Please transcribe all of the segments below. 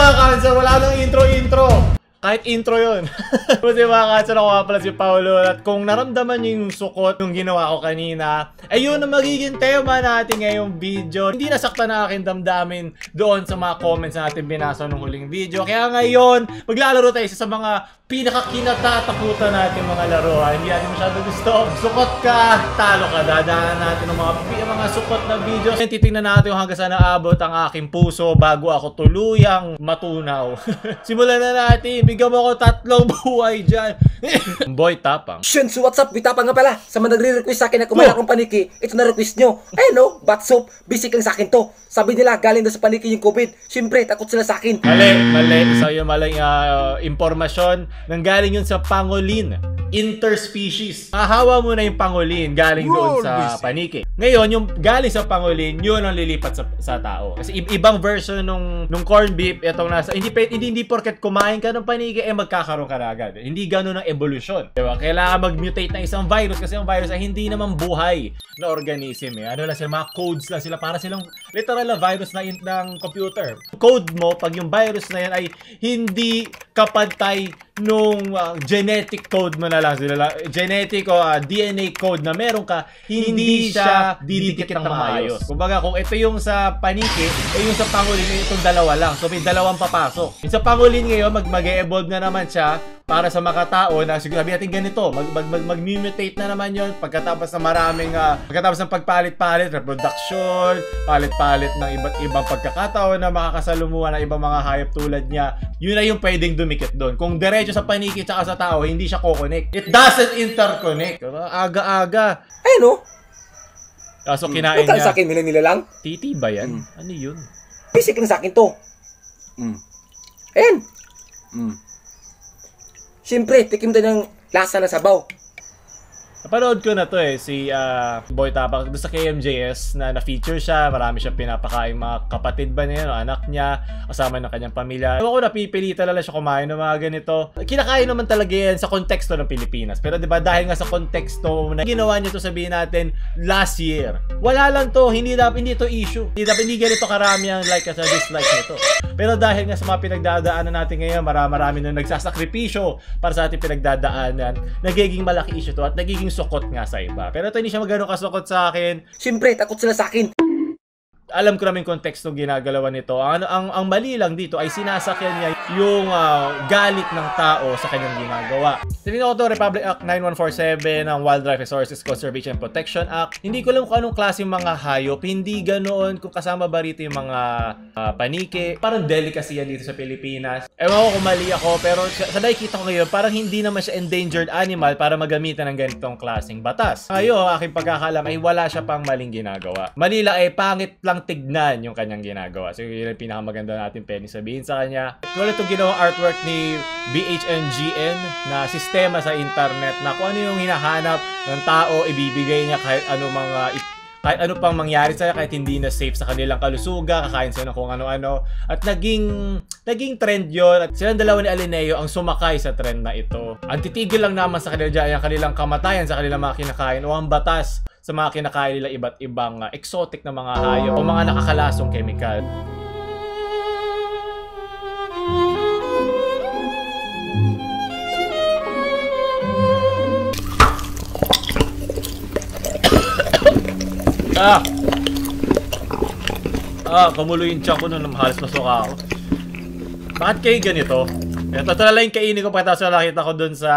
mga kansa, wala nang intro. Kahit intro yun. Kasi mga kansa, ako nga pala si Paolo. At kung naramdaman nyo yung sukot yung ginawa ko kanina, ayun ang magiging tema natin ngayong video. Hindi nasaktan na aking damdamin doon sa mga comments na natin binasa nung huling video. Kaya ngayon, maglalaro tayo sa mga pinakakinatatakutan natin mga laro. Hindi natin masyado gusto. Sukot ka, talo ka. Dadaanan natin ng mga sukot na videos. Titingnan natin kung hanggang saan naabot ang aking puso bago ako tuluyang matunaw. Simulan na natin. Bigyan mo ako 3 buhay dyan. Boy Tapang. Shunsu, what's up? Tapang nga pala. Sa mga nagre-request sa akin na kumain akong paniki, ito na request nyo. Ayun no, bat soap. Basic lang sa akin to. Sabi nila, galing daw sa paniki yung COVID. Siyempre, takot sila sa akin. Mali. Isa yung maling impormasyon. Nanggaling yun sa pangolin. Interspecies. Mahawa mo na yung pangolin galing doon sa paniki. Ngayon, yung galing sa pangolin, yun ang lilipat sa tao. Kasi ibang version nung corned beef, itong nasa, hindi porket kumain ka ng paniki, magkakaroon ka na agad. Hindi ganun ang evolution. Diba? Kailangan mag-mutate ng isang virus kasi ang virus ay hindi naman buhay na organism. Ano lang sila, mga codes lang sila, para silang literal na virus ng computer. Code mo, pag yung virus na yan ay hindi kapantay nung genetic code mo na lang sila, genetic o DNA code na meron ka, hindi siya didikit ng maayos. Kumbaga, kung ito yung sa paniki, yung sa pangolin, itong dalawa lang. So may dalawang papasok. Yung sa pangolin ngayon, mag-evolve na naman siya para sa makatao na siguro sabi natin ganito, mag-mutate na naman yon pagkatapos ng maraming pagkatapos ng pagpalit-palit, reproduction, palit-palit ng iba't ibang pagkakataon na makakasalumuha ng ibang mga hayop tulad niya. Yun na yung pwedeng dumikit doon. Kung diretso sa paniki tsaka sa tao, hindi siya ko-connect. It doesn't interconnect. Aga-aga. Ayun no. So kinain niya. Sa akin, nila lang. Titi ba yan? Ano yun? Basic lang sa akin to. Ayun. Siyempre, tikim din ng lasa na sabaw. Napanood ko na to si Boy Tapang doon sa KMJS na na-feature siya. Marami siyang pinapakain mga kapatid ba niya, anak niya, kasama ng kanyang pamilya. Ewan ko, napipilitan lang siya kumain ng mga ganito. Kinakain naman talaga yan sa konteksto ng Pilipinas. Pero diba dahil nga sa konteksto na ginawa niya to, sabihin natin, last year. Wala lang to, hindi to issue. Hindi ganito karami ang like at dislike nito. Pero dahil nga sa mga pinagdadaanan natin ngayon, marami na nagsasakripisyo para sa ating pinagdadaanan, nagiging malaki issue to at nagiging sukot nga sa iba. Pero ito hindi siya magano kasukot sa akin. Siyempre, takot sila sa akin. Alam ko namin konteksto ng ginagalawan nito. Ang mali lang dito ay sinasakyan niya yung galit ng tao sa kanyang ginagawa. Tingnan ko to, Republic Act 9147 ng Wildlife Resources Conservation and Protection Act. Hindi ko alam kung anong klaseng mga hayop. Hindi ganoon kung kasama ba rito yung mga paniki. Parang delicacy yan dito sa Pilipinas. Ewan ko kung mali ako, pero sa nakikita ko ngayon, parang hindi naman siya endangered animal para magamitan ng ganitong klaseng batas. Ngayon, aking pagkakalam ay wala siya pang maling ginagawa. Mali lang ay pangit lang tignan yung kanyang ginagawa. So yun yung pinakamaganda natin pwedeng sabihin sa kanya. Tulad itong ginawang artwork ni BHNGN na sistema sa internet na kung ano yung hinahanap ng tao, ibibigay niya kahit ano pang mangyari sa'yo, kahit hindi na safe sa kanilang kalusugan, kakain sila ng kung ano-ano. At naging trend yon. At silang dalawa ni Alineo ang sumakay sa trend na ito. Ang titigil lang naman sa kanila dyan ang kanilang kamatayan sa kanilang mga kinakain o ang batas sa mga kinakain nila iba't ibang exotic na mga hayop o mga nakakalasong kemikal. Kumulo yung tiyan ko nung halos masuka ako. Bakit kayo ganito? Ito talaga yung kainin ko pagkatapos na nakita ko dun sa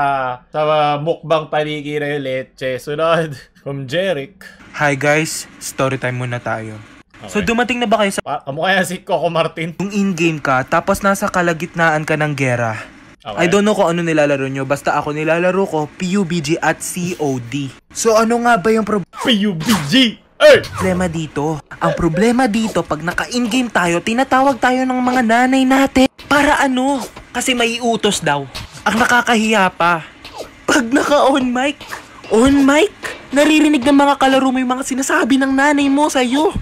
mukbang paniki na yung leche. Sunod, from Jeric. Hi guys, story time muna tayo. Okay. So dumating na ba kayo sa... Kamukha yan si Coco Martin. Kung in-game ka, tapos nasa kalagitnaan ka ng gera. Okay. I don't know kung ano nilalaro nyo, basta ako nilalaro ko PUBG at COD. So ano nga ba yung PUBG? Hey! Problema dito. Ang problema dito, pag naka-in-game tayo, tinatawag tayo ng mga nanay natin. Para ano? Kasi may utos daw. Ang nakakahiya pa, pag naka-on mic, naririnig ng mga kalaro mo yung mga sinasabi ng nanay mo sa'yo.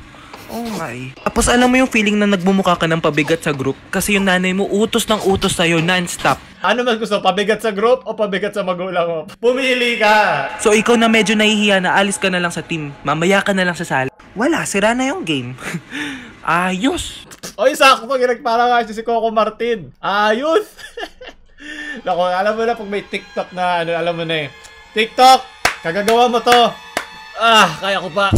Oh my. Tapos alam mo yung feeling na nagmumukha ka ng pabigat sa group kasi yung nanay mo utos ng utos sa'yo non-stop. Ano mas gusto? Pabigat sa group o pabigat sa magulang mo? Pumili ka! So ikaw na medyo nahihiya na alis ka na lang sa team. Mamaya ka na lang sa sala. Wala, sira na yung game. Ayos. Oy, sakto, ginagpara nga si Coco Martin. Ayos! Naku, alam mo na pag may TikTok na, ano, alam mo na eh. TikTok! Kagagawa mo to! Kaya ko pa.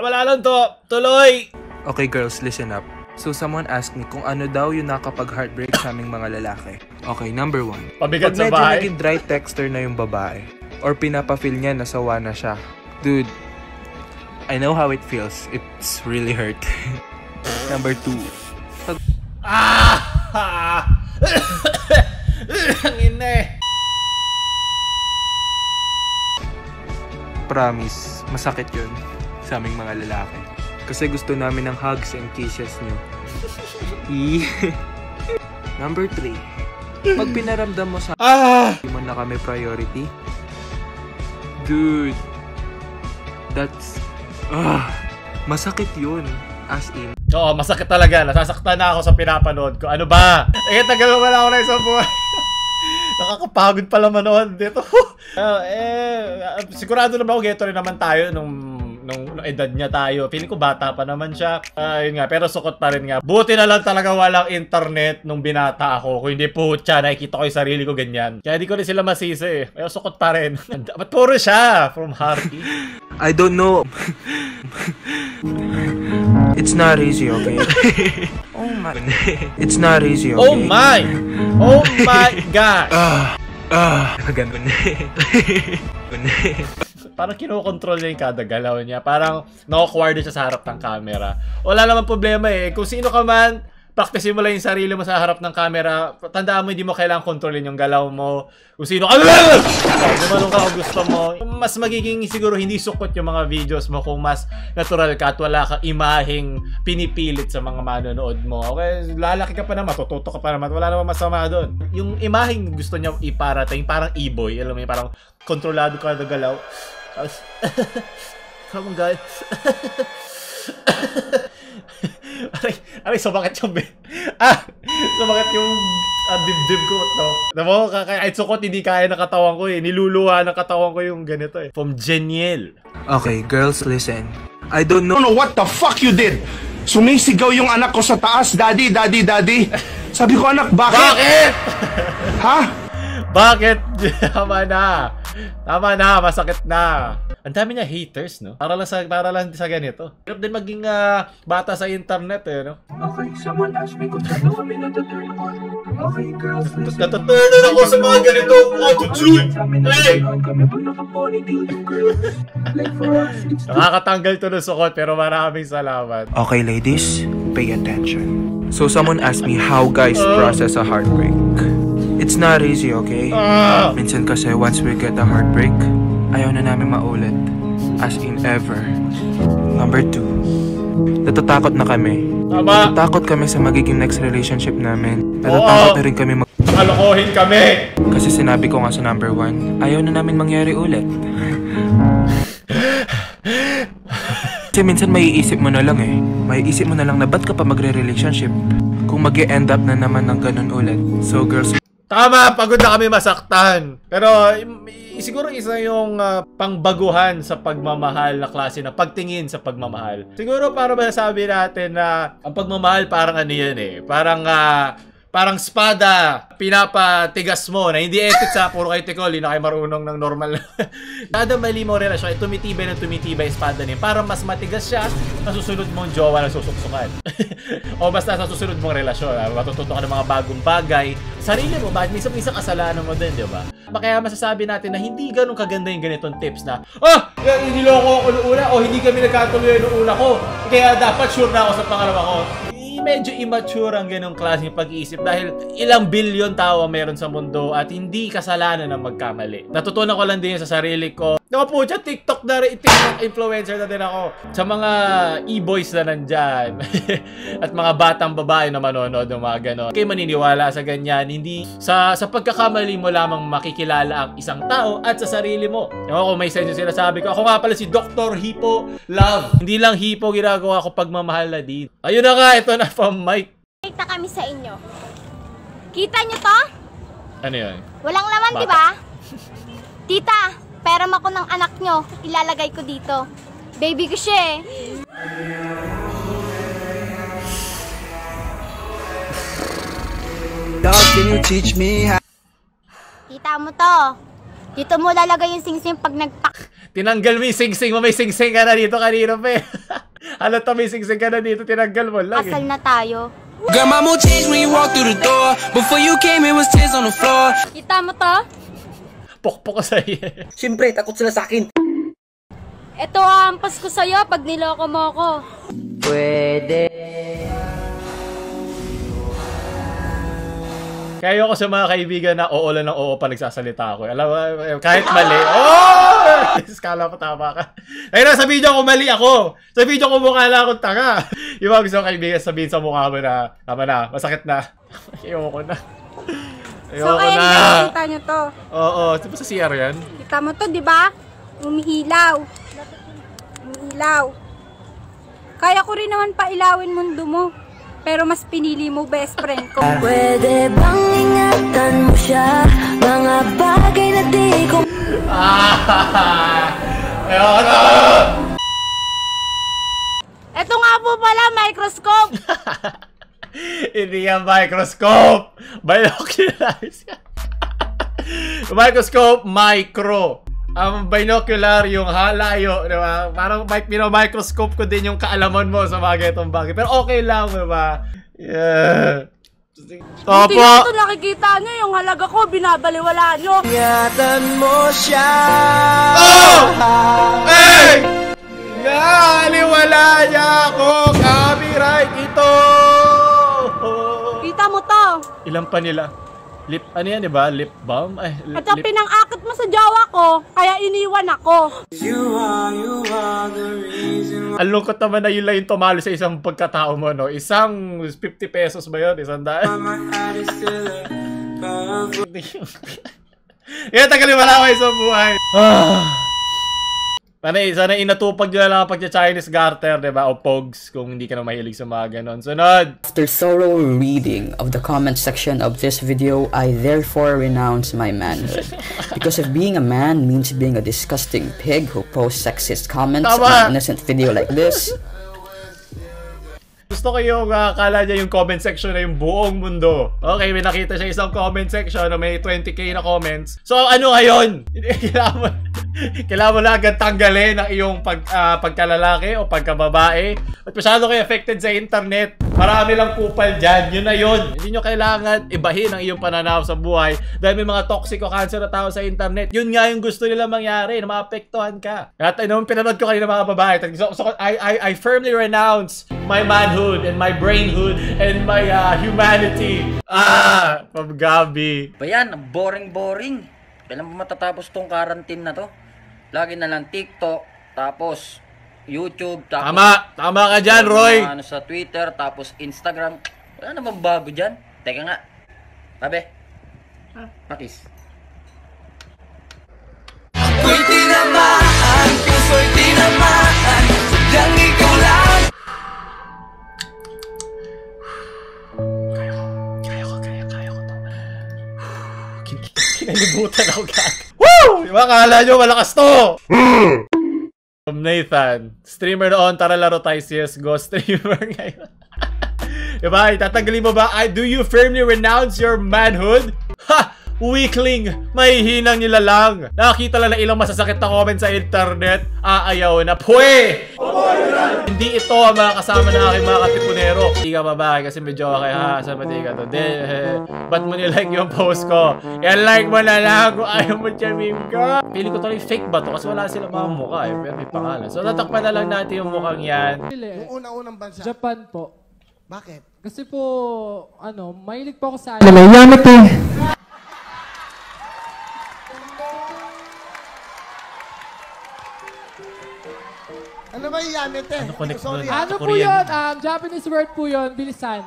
Wala lang to. Tuloy! Okay girls, listen up. So someone asked me kung ano daw yung nakapag-heartbreak sa aming mga lalaki. Okay, number 1. Pabigat Pag sa medyo bahay. naging dry texter na yung babae, or pinapa-feel niya na sawa na siya. Dude, I know how it feels. It's really hurt. Number 2. Ang ina eh. Promise, masakit yun sa aming mga lalaki. Kasi gusto namin ng hugs and kisses nyo. Number 3. Pag pinaramdam mo sa hindi mo na kami priority. Dude, that's masakit yun. As in. Oo, masakit talaga. Nasasaktan na ako sa pinapanood ko. Ano ba? Tagal naman ako na isang buhay. Nakakapagod pala manood dito. Sigurado naman ako geto rin naman tayo nung edad niya tayo. Feeling ko bata pa naman siya. Yun nga, pero sukot pa rin nga. Buti na lang talaga walang internet nung binata ako. Kung hindi putya, nakikita ko yung sarili ko ganyan. Kaya di ko rin sila masisi eh. Pero sukot pa rin. Ba't puro siya? From Harky? I don't know. It's not easy, okay? Oh my. It's not easy, okay? Oh my! Oh my God! Ganun. Parang kinokontrol niya yung kada galaw niya. Parang na-awkward siya sa harap ng camera. Wala naman problema eh. Kung sino ka man, practice mo lang yung sarili mo sa harap ng camera. Tandaan mo, hindi mo kailangang kontrolin yung galaw mo. Kung sino ka, gumanong ka kung gusto mo. Mas magiging siguro hindi sukot yung mga videos mo kung mas natural ka at wala ka imaheng pinipilit sa mga manonood mo. Okay, lalaki ka pa naman, matututo ka pa naman. Wala naman masama doon. Yung imaheng gusto niya iparating, parang e-boy. Alam mo yun, parang kontrolado ka na galaw. Come on, guys. Aray, sumakit yung sumakit yung dibdib ko, no? Namo, kahit sukot, hindi kaya ng katawan ko eh. Niluluwa ng katawan ko yung ganito eh. From Jeniel. Okay, girls, listen. I don't know what the fuck you did. Sumisigaw yung anak ko sa taas, daddy, daddy, daddy. Sabi ko, anak, bakit? Ha? Bakit? Tama na. Tama na, masakit na. Ang dami niya haters, no? Para lang sa ganito. Hirap din maging bata sa internet, eh, no? Okay, someone asked me kung saan kami natuturn on. Okay, girls, listen. Natuturn ako sa mga ganito attitude. Hey! Nakakatanggal to ng sukot, pero maraming salamat. Okay, ladies, pay attention. So someone asked me how guys process a heartbreak. It's not easy, okay? Minsan kasi once we get a heartbreak, ayaw na namin maulit. As in ever. Number 2. Natatakot na kami. Tama. Natatakot kami sa magiging next relationship namin. Natatakot na rin kami Kalokohin kami! Kasi sinabi ko nga sa number 1, ayaw na namin mangyari ulit. Kasi minsan maiisip mo na lang eh. Maiisip mo na lang na ba't ka pa magre-relationship kung mag-e-end up na naman ng ganun ulit. So girls, tama, pagod na kami masaktan. Pero siguro isa yung pangbaguhan sa pagmamahal na klase na pagtingin sa pagmamahal. Siguro para masasabi natin na ang pagmamahal parang ano yan eh. Parang espada, pinapatigas mo na hindi etik sa puro kayo tikol, hindi na kayo marunong ng normal. Kada mali mo relasyon, ay tumitibay espada niya para mas matigas siya sa susunod mong jowa na susuksukan. O basta sa susunod mong relasyon, matututo ka ng mga bagong bagay. Sarili mo, bakit minsan kasalanan mo din, di ba? Kaya masasabi natin na hindi ganun kaganda yung ganitong tips na, niloko ako noong una, o hindi kami nagkatuloy noong una ko, kaya dapat sure na ako sa pangalawa ko. Medyo immature ang ganong klaseng pag-iisip dahil ilang bilyon tao meron sa mundo at hindi kasalanan ng magkamali. Natutunan ko lang din sa sarili ko. Naku po dyan, TikTok na rin, TikTok influencer na din ako. Sa mga e-boys na nandyan at mga batang babae na manonood ng mga ganon. Kayo maniniwala sa ganyan, hindi sa pagkakamali mo lamang makikilala ang isang tao at sa sarili mo. Kung may sense yung sinasabi ko, ako nga pala si Dr. Hippo Love. Hindi lang Hippo, ginagawa ko pagmamahal na din. Ayun na nga, ito na from Mike. Kita kami sa inyo. Kita nyo to? Ano yun? Walang laman, di ba? Tita, peram ako ng anak nyo. Ilalagay ko dito. Baby ko siya eh. Dog, can you teach me how? Kita mo to. Dito mo lalagay yung singsing pag nagpak... Tinanggal mo yung singsing mo. May singsing ka na dito kanina pa eh. Ano to, may singsing ka na dito. Tinanggal mo lang Kasal na tayo. Girl, my mood changed when you walked through the door. Before you came, it was tears on the floor. Kita mo to? Pokpok ko sa'yo. Siyempre, takot sila sa akin. Ito ang ampas ko sa'yo pag niloko mo ako. Pwede. Kaya ako sa mga kaibigan na oo lang ng oo pa nagsasalita ako. Alam mo, kahit mali. Oh! Kala pa tama ka. Ayun, sa video ko mali ako. Sa video ko mukha lang akong tanga. Yung mga gusto kong kaibigan sabihin sa mukha mo na, tama na, masakit na. Ayoko na. Ayoko So, na. kita nyo to. Oo, di ba sa CR yan? Kita mo to, di ba? Umihilaw. Umihilaw. Kaya ko rin naman pailawin mundo mo. Pero mas pinili mo best friend ko. Pwede bang ingatan mo siya? Mga bagay na di ko... Ayoko na! Ito nga po pala, microscope. Hindi yan microscope! Binoculars yan. Microscope, micro. Ang binocular, yung halayo, di ba? Parang microscope ko din yung kaalaman mo sa mga itong bagay. Pero okay lang, di ba? Yeah. Hindi nyo ito nakikita nyo, yung halaga ko, binabaliwala nyo. Ingatan mo siya. Oh! Hey! Naliwala niya ako! Copyright ito! Kita mo to. Ilan pa nila? Lip, ano yan, di ba? Lip balm? Ay, Ito pinang-akit mo sa jowa ko, kaya iniwan ako. Ang lungkot naman na yun lang yung tumalo sa isang pagkatao mo, no? Isang 50 pesos ba yun? Isang daan? Yan, tagalin mo na ako isang buhay. Sana inatupag nyo na lang ang pagka-Chinese garter, diba? O pogs, kung hindi ka na mahilig sa mga ganon. Sunod! After thorough reading of the comment section of this video, I therefore renounce my manhood. Because if being a man means being a disgusting pig who posts sexist comments on an innocent video like this... Gusto ko yung akala niya yung comment section na yung buong mundo. Okay, may nakita siya isang comment section na may 20k na comments. So, ano ngayon? Kailangan mo na agad tanggalin ang iyong pagkalalaki o pagkababae. At masyado kayo affected sa internet. Marami lang kupal dyan. Yun na yun. Hindi nyo kailangan ibahin ang iyong pananaw sa buhay dahil may mga toxic o cancer na tao sa internet. Yun nga yung gusto nila mangyari, na maapektuhan ka. At pinanood ko kayo ng mga babae. So, I firmly renounce my manhood and my brainhood and my humanity. Pabgabi. Bayan, boring. Kailan ba matatapos tong quarantine na to? Lagi na lang TikTok, tapos YouTube, tapos... Tama ka dyan, Roy! Sa Twitter, tapos Instagram. Wala namang bago dyan. Teka nga. Tabi. Pakis. Ako'y tinamaan, puso'y tinamaan, sadyang ikaw lang. Kaya ko to. Kinalibutan ako gag. Woo! Diba kala nyo malakas to? Nathan, streamer noon, tara laro tayo CSGO, streamer ngayon. Diba, itatanggalin mo ba? Do you firmly renounce your manhood? Ha! Weakling! Mahihinang nila lang. Nakakita lang na ilang masasakit na comment sa internet. Ayaw na. Pwe! Hindi ito ang mga kasama na aking mga katipunero. Hindi ka babae kasi medyo okay ha. Saan ba di ka to? Ba't mo nilike yung post ko? I-like mo na lang kung ayaw mo chamim ka. Feeling ko talagang fake ba to? Kasi wala silang mga mukha eh. Pero may pangalan. So tatakpan na lang natin yung mukhang yan. Yung unang bansa? Japan po. Bakit? Kasi po, mahilig po ako sa anime. Ano ba yung yamete? Ano po yun? Japanese word po yun. Bilisan.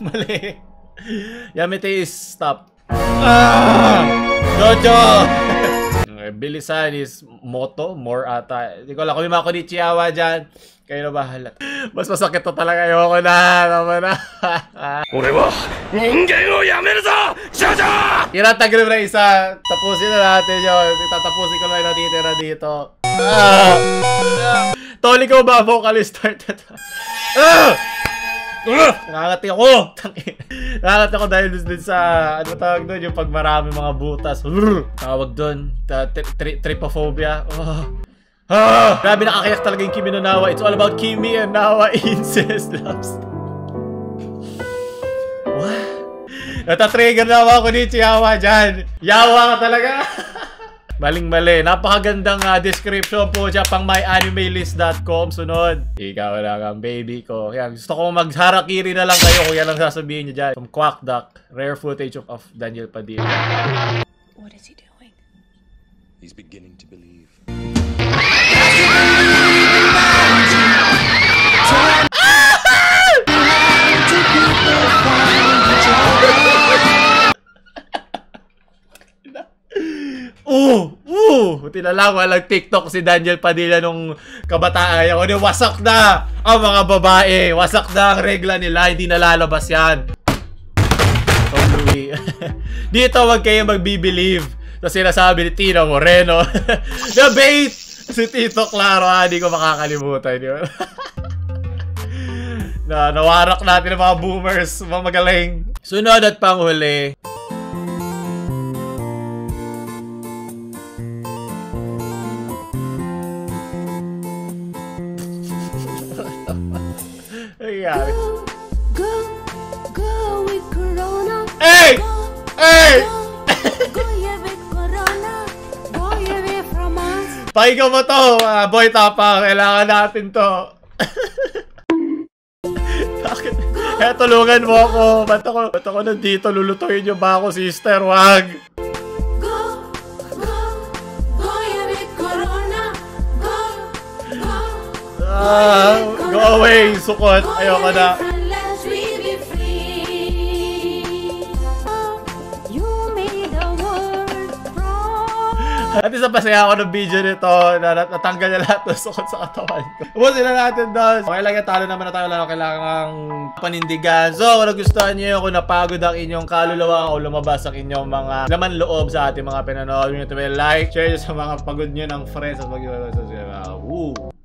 Mali. Yamete is stop. Jojo! Bilisan is moto, more ata. Hindi ko alam kung may mga konnichiwa dyan. Kayo na bahala. Mas masakit to talaga. Ayoko na. Tama na. Iratagrim na isa. Tapusin na natin yun. Tatapusin ko lang yung natitira dito. Toli ko ba vocalist start na to? Nakakati ako! Nakakati ako dahil dun sa, ano tawag doon, yung pag marami mga butas. Tawag doon, trypophobia. Grabe, nakakayak talaga yung Kimi no Nawa. It's all about Kimi and Nawa incest loves. What? Natatrigger na ako ni Chiyawa dyan. Yawa ka talaga. Maling-mali. Napakagandang description po siya pang myanimelist.com. Sunod. Ikaw lang ang baby ko. Yan. Gusto ko mag-harakiri na lang kayo kung yan lang sasabihin niyo dyan. From Quack Duck. Rare footage of Daniel Padilla. What is he doing? He's beginning to believe. Buti na lang walang TikTok si Daniel Padilla nung kabataan. Ako din, wasak na ang mga babae. Wasak na ang regla nila. Hindi na lalabas yan. Tom Louie. Dito wag kayo magbi-believe sa sinasabi ni Tina Moreno. The bait! Si Tito Claro, hindi ko makakalimutan yun. Nawarak natin ang mga boomers. Mga magaling. Sunod at panghuli. Go with Corona. Hey! Hey! Go with Corona. Go away from us. Pakinggan mo to, boy Tapa. Kailangan natin to. Bakit? Kaya tulungan mo ako. Ba't ako nandito? Lulutuin niyo ba ako, sister? Wag. Go away, sukot. Ayoko na. At isa pasaya ako ng video nito na natanggal na lahat ng sukot sa katawan ko. Ubusin na natin doon. Okay lang yan, talo naman na tayo lang. Kailangan panindigan. So, kung nagustuhan nyo kung napagod ang inyong kaluluwa o lumabas ang inyong mga laman loob sa ating mga pinanood, nyo ito may like, share nyo sa mga pagod nyo ng friends at mag-subscribe.